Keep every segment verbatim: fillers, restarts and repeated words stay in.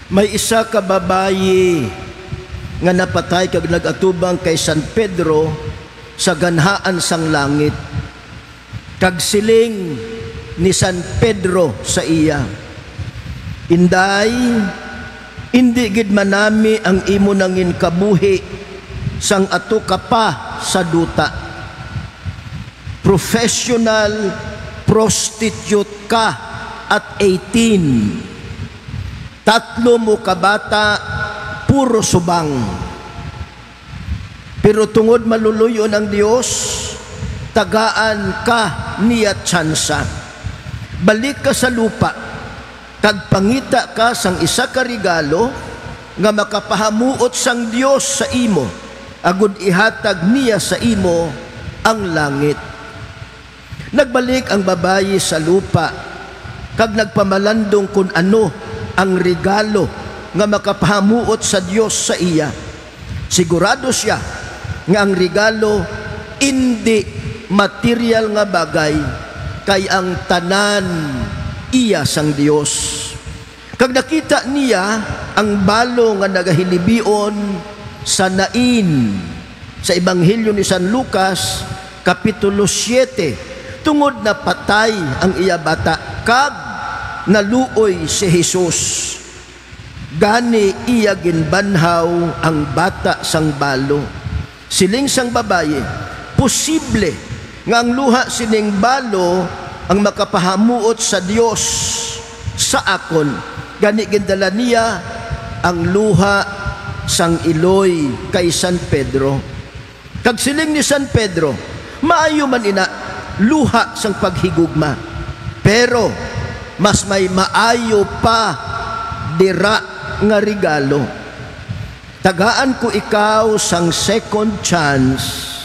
May isa ka babayi nga napatay kag nag-atubang kay San Pedro sa ganhaan sang langit. Kag siling ni San Pedro sa iya, "Inday, indi gid manami ang imo nangin kabuhi sang ato ka pa sa duta. Professional prostitute ka at eighteen. Tatlo mo ka bata, puro subang. Pero tungod maluloy-on ang Dios, tagaan ka niya tsansa. Balik ka sa lupa, kag pangita ka sang isa ka regalo nga makapahamuot sang Dios sa imo, agod ihatag niya sa imo ang langit." Nagbalik ang babayi sa lupa kag nagpamalandong kon ano ang regalo nga makapahamuot sa Dios sa iya. Sigurado sia nga ang regalo indi material nga bagay, kay ang tanan iya sang Dios. Kag nakita niya ang balo nga nagahilibion sa Nain, sa Ebanghelyo ni San Lucas, Kapitulo siete, tungod napatay ang iya bata, kag naluoy si Jesus. Gani iya ginbanhaw ang bata sang balo. Siling sang babayi, "Posible nga ang luha sining balo ang makapahamuot sa Dios sa akon." Gani gindala niya ang luha sang iloy kay San Pedro. Kag siling ni San Pedro, "Maayo man ina, luha sang paghigugma. Pero mas may maayo pa dira nga regalo. Tagaan ko ikaw sang second chance."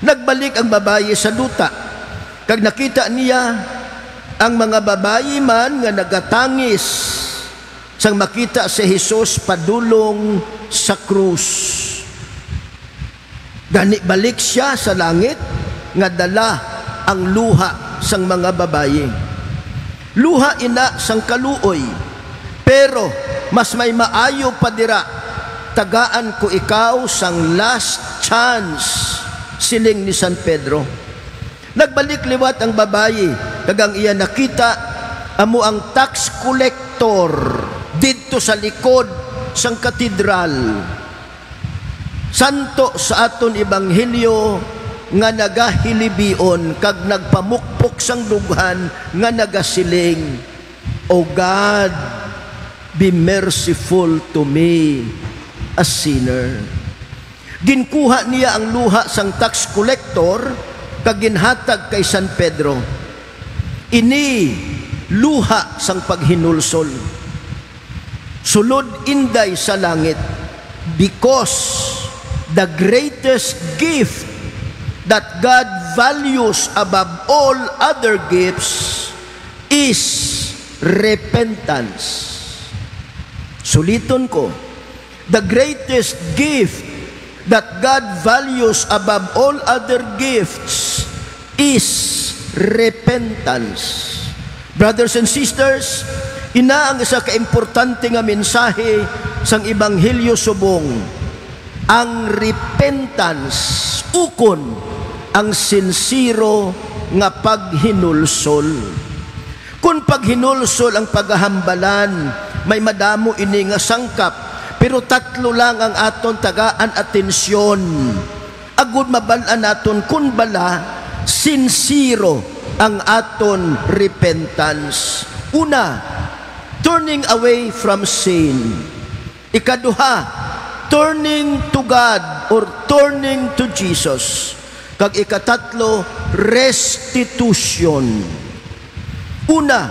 Nagbalik ang babayi sa duta, kag nakita niya ang mga babayi man nga nagatangis sang makita si Jesus padulong sa krus. Gani balik sia sa langit nga dala ang luha sang mga babayi. "Luha ina sang kaluoy, pero mas may maayo pa dira. Tagaan ko ikaw sang last chance," siling ni San Pedro. Nagbalik liwat ang babayi, kag ang iya nakita amo ang tax collector didto sa likod sang katedral. Santo sa aton ebanghelyo nga nagahilibion kag nagpamukpok sang dughan nga nagasiling, "O God, be merciful to me, a sinner." Ginkuha niya ang luha sang tax collector kag ginhatag kay San Pedro. Ini luha sang paghinulsol. Sulod inday sa langit, because the greatest gift that God values above all other gifts is repentance. Suliton ko, the greatest gift that God values above all other gifts is repentance. Brothers and sisters, ina ang isa ka importante nga mensahe sang Ebanghelyo subong. Ang repentance, ukon ang sinsero nga paghinulsol. Kon paghinulsol ang pagahambalan, may madamo ini nga sangkap, pero tatlo lang ang aton tagaan atensyon, agud mabal-an naton kon bala sinsero ang aton repentance. Una, turning away from sin. Ikaduha, turning to God or turning to Jesus. Kag ikatatlo, restitution. Una,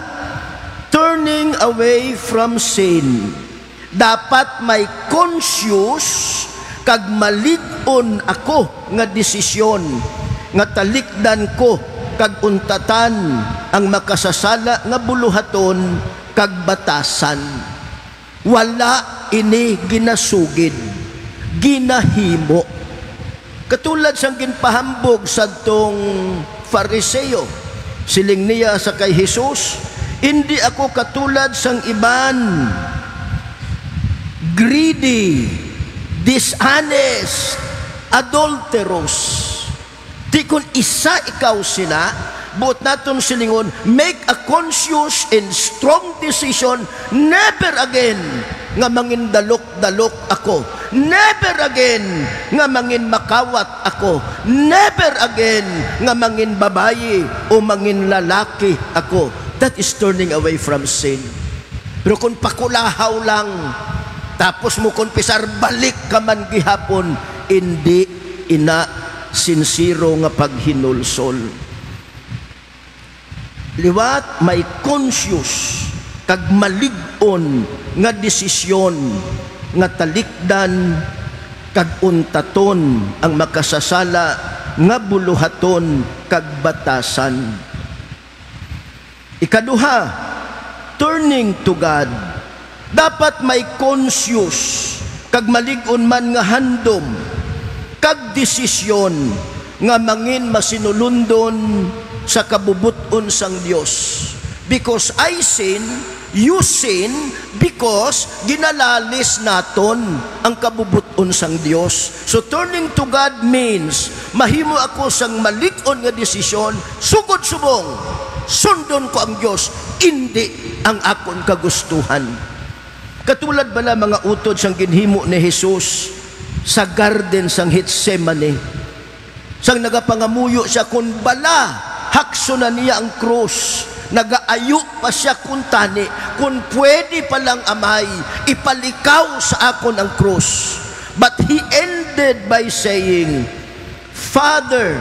turning away from sin. Dapat may conscious kag malig-on ako nga desisyon nga talikdan ko kag untatan ang makasasala nga buluhaton kag batasan. Wala ini ginasugid, ginahimo. Katulad sang ginpahambog sadtong Fariseo, siling niya sa kay Jesus, "Indi ako katulad sang iban. greedy, dishonest, adulterous. Di kun isa ikaw sina, buot naton silingon, make a conscious and strong decision, never again nga mangindalok-dalok ako. Never again nga mangin makawat ako. Never again nga mangin babayi o mangin lalaki ako. That is turning away from sin. Pero kung pakulahaw lang, tapos mo kumpisar, balik ka man gihapon, indi ina sinsiro nga paghinulsol. Liwat may conscious kag malig-on nga desisyon nga talikdan kag untaton ang makasasala nga buluhaton kag batasan. Ikaduha, turning to God. Dapat may conscious kag malig-on man nga handom kag desisyon nga mangin masinulundon sa kabubot-on sang Dios. Because I sin, you sin, because ginalalis naton ang kabubot-on sang Dios. So, turning to God means mahimo ako sang malig-on nga desisyon, sugod subong sundon ko ang Dios, indi ang akon kagustuhan. Katulad bala mga utod sang ginhimo ni Jesus sa garden sang Getsemane. Sang nagapangamuyo sia kon bala hakson na niya ang krus, nagaayo pa sia kuntani, "Kon pwede pa lang, Amay, ipalikaw sa akon ang krus." But he ended by saying, "Father,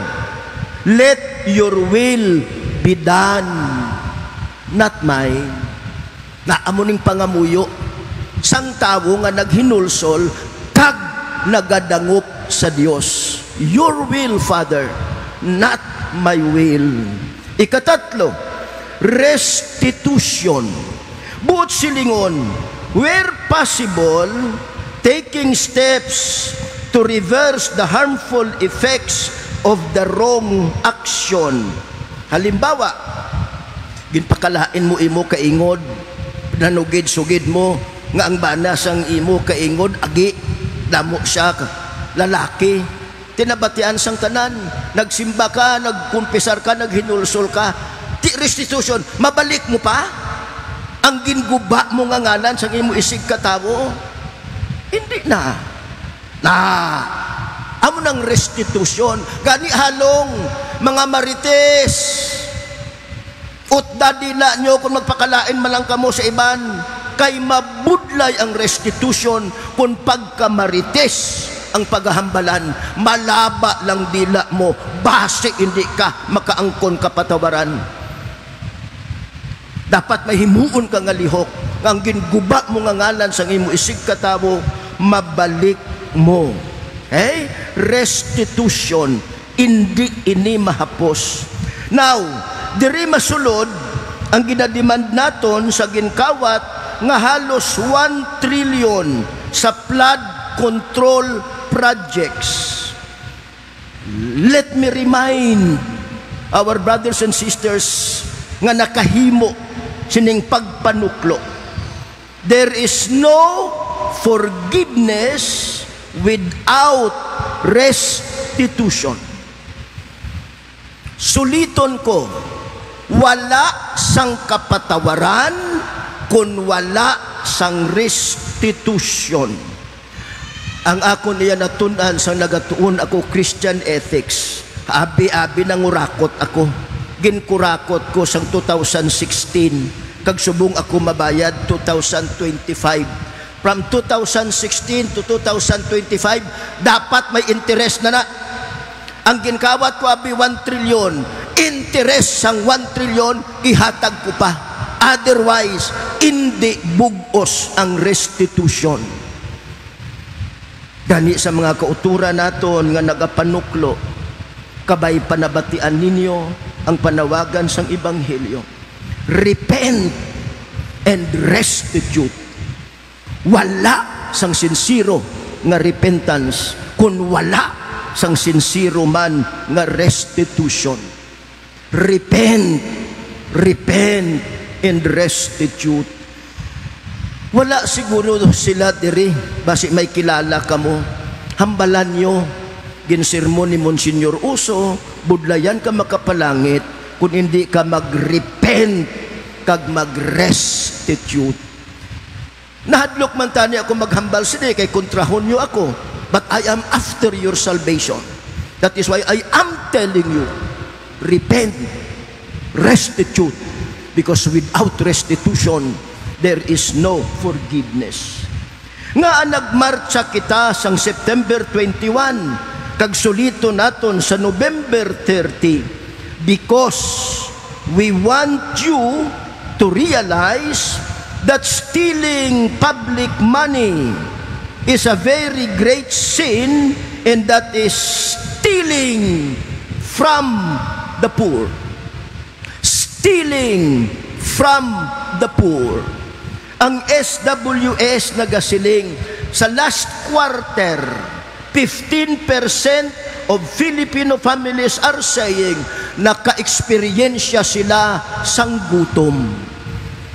let your will be done, not mine." Na amo ning pangamuyo sang tawo nga naghinulsol kag nagadangop sa Dios. "Your will, Father, not my will." Ikatatlo, restitution. Buot silingon, where possible, taking steps to reverse the harmful effects of the wrong action. Halimbawa, ginpakalain mo imo kaingod, nanugid-sugid mo nga ang bana sang imo kaingod agi, damo sia ka lalaki. Tinabatian sang tanan, nagsimba ka, nagkumpisar ka, naghinulsol ka. Ti restitution, mabalik mo pa ang ginguba mo nga ngalan sang imo isigkatawo? Hindi na. Na, amo nang restitution. Gani halong, mga marites, utda dila nyo kung magpakalain man lang kamo sa iban, kay mabudlay ang restitution kung pagkamarites ang pagahambalan. Malaba lang dila mo, basi hindi ka makaangkon kapatawaran. Dapat may himuon ka nga lihok, nga ang ginguba mo nga ngalan sang imo isigkatawo, mabalik mo. Okay? Restitution. Indi ini mahapos. Now, diri masulod ang ginademand naton sa ginkawat nga halos one trillion sa flood control projects. Let me remind our brothers and sisters nga nakahimo sining pagpanuklo. There is no forgiveness without restitution. Suliton ko, wala sang kapatawaran kon wala sang restitution. Ang akon iya natun-an sang nagatuon ako Christian ethics, abi-abi nangurakot ako. Ginkurakot ko sang two thousand sixteen, kag subong ako mabayad two thousand twenty-five. From two thousand sixteen to two thousand twenty-five, dapat may interes na na. Ang ginkawat ko abi one trilyon, interes sang one trilyon ihatag ko pa. Otherwise, indi bug-os ang restitution. Gani sa mga kauturan naton nga nagapanuklo, kabay panabatian ninyo ang panawagan sang ebanghelyo. Repent and restitute. Wala sang sinsiro nga repentance kun wala sang sinsiro man nga restitution. Repent, repent, and restitute. Wala siguro sila diri, basi may kilala kamo. Hambalan nyo, ginsermon ni Monsignor Uso, budlayan ka makapalangit kung hindi ka mag-repent kag mag-restitute. Nahadlok man tani ako maghambal sini kay kontrahon nyo ako, but I am after your salvation. That is why I am telling you, repent, restitute, because without restitution, there is no forgiveness. Nga nagmartsa kita sang September twenty-one, kag sulito naton sa November thirty, because we want you to realize that stealing public money is a very great sin, and that is stealing from the poor. Stealing from the poor. Ang S W S nagasiling, sa last quarter, fifteen percent of Filipino families are saying nakaeksperyensya sila sang gutom.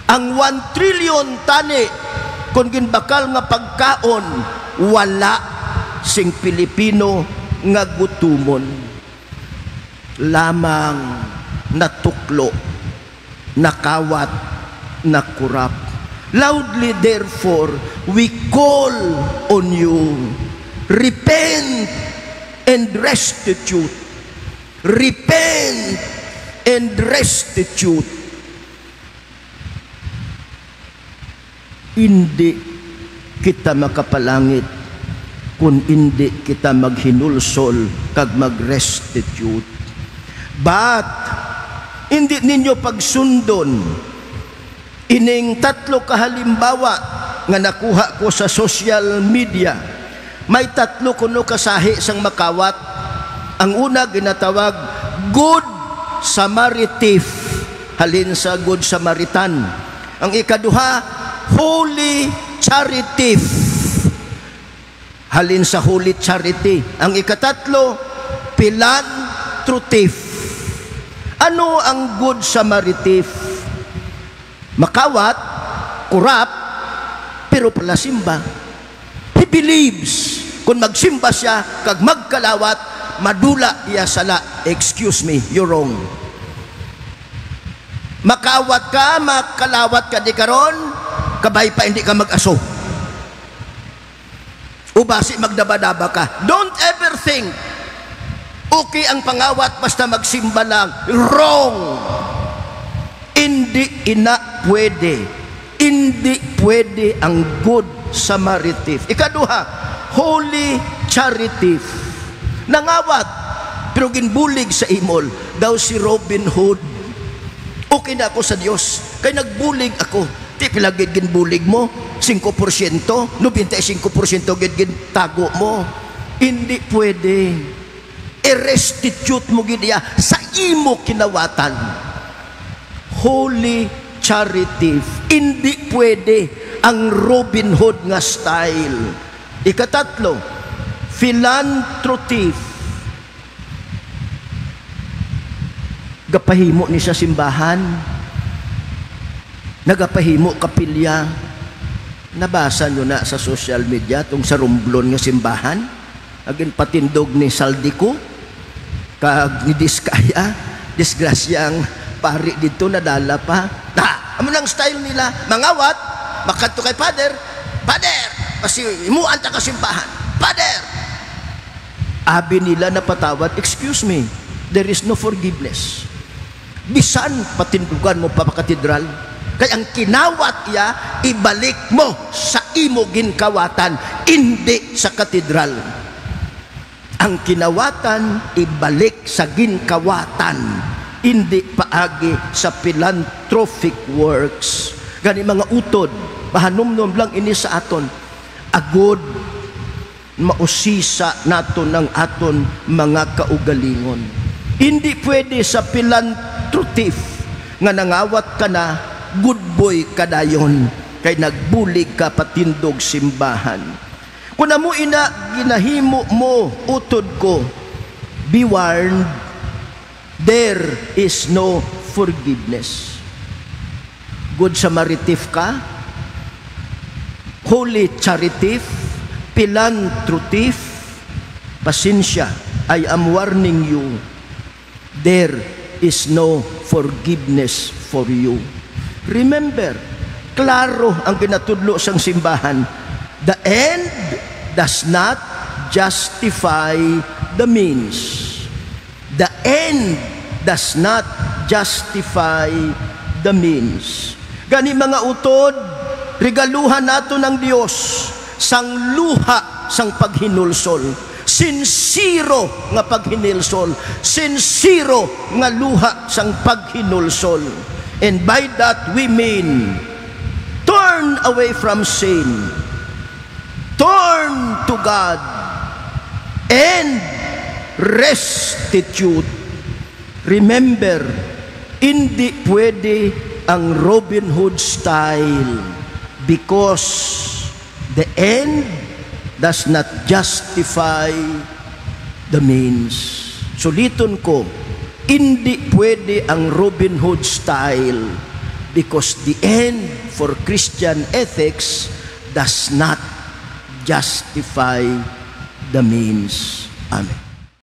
Ang one trillion tani, kung ginbakal nga pagkaon, wala sing Pilipino nga gutumon. Lamang natuklo, nakawat, nakurap. Loudly, therefore, we call on you, repent and restitute. Repent and restitute. Indi kita makapalangit kon indi kita maghinulsol kag mag-restitute. But indi ninyo pagsundon ining tatlo ka halimbawa nga nakuha ko sa social media. May tatlo kuno ka sahi sang makawat. Ang una ginatawag Good Samaritan, halin sa Good Samaritan. Ang ikaduha, Holy Charity, halin sa Holy Charity. Ang ikatatlo, Philanthropy. Ano ang Good Samaritan? Makawat, kurap, pero palasimba. He believes, kung magsimba siya kag magkalawat, madula iya sala. Excuse me, you're wrong. Makawat ka, makalawat ka di karon, kabay pa hindi ka mag-aso. O basi magdabadaba ka. Don't ever think, okay ang pangawat basta magsimba lang. Wrong! Indi ina pwede. Indi pwede ang Good Samaritan. Ikaduha, Holy Charity. Nangawat, pero ginbulig sa imol. Daw si Robin Hood. Okay na ako sa Dios, kay nagbulig ako. Ti pila gid ginbulig mo? Singko porsyento? Nobenta y singko porsyento gid gintago mo? Hindi pwede. I-restitute mo gid iya sa imo kinawatan. Holy Charity. Hindi pwede ang Robin Hood nga style. Ikatatlo, Philanthropy. Gapahimo ni sa simbahan. Nagapahimo kapilya. Nabasa nyo na sa social media tong sa Romblon nga simbahan? Agin patindog ni Saldico kag ni Diskaya. Disgrasyang pari dito, nadala pa. Na, amo nang style nila. Mangawat, makadto kay Father, "Father, pasimuan ta ka simbahan. Father!" Abi nila napatawad, "Excuse me, there is no forgiveness." Bisan patindugan mo pa pa katedral, kay ang kinawat iya, ibalik mo sa imo ginkawatan, indi sa katedral. Ang kinawatan, ibalik sa ginkawatan, indi paagi sa philanthropic works. Gani, mga utod, mahanumnom lang ini sa aton. Agod mausisa naton ang aton mga kaugalingon. Indi pwede sa philanthropist nga nangawat ka na, good boy ka dayon, kay nagbulig ka patindog simbahan. Kun amo ina ginahimo mo, utod ko, be warned, there is no forgiveness. Good Samaritan ka, Holy charity, philanthropy, pasensya, I am warning you, there is no forgiveness for you. Remember, klaro ang ginatudlo sang simbahan, the end does not justify the means. The end does not justify the means. Gani, mga utod, regaluhan naton ang Dios sang luha sang paghinulsol, sinsero nga paghinulsol, sinsero nga luha sang paghinulsol. And by that we mean, turn away from sin, turn to God, and restitute. Remember, hindi pwede ang Robin Hood style, because the end does not justify the means. Suliton ko, hindi pwede ang Robin Hood style, because the end for Christian ethics does not justify the means. Amen.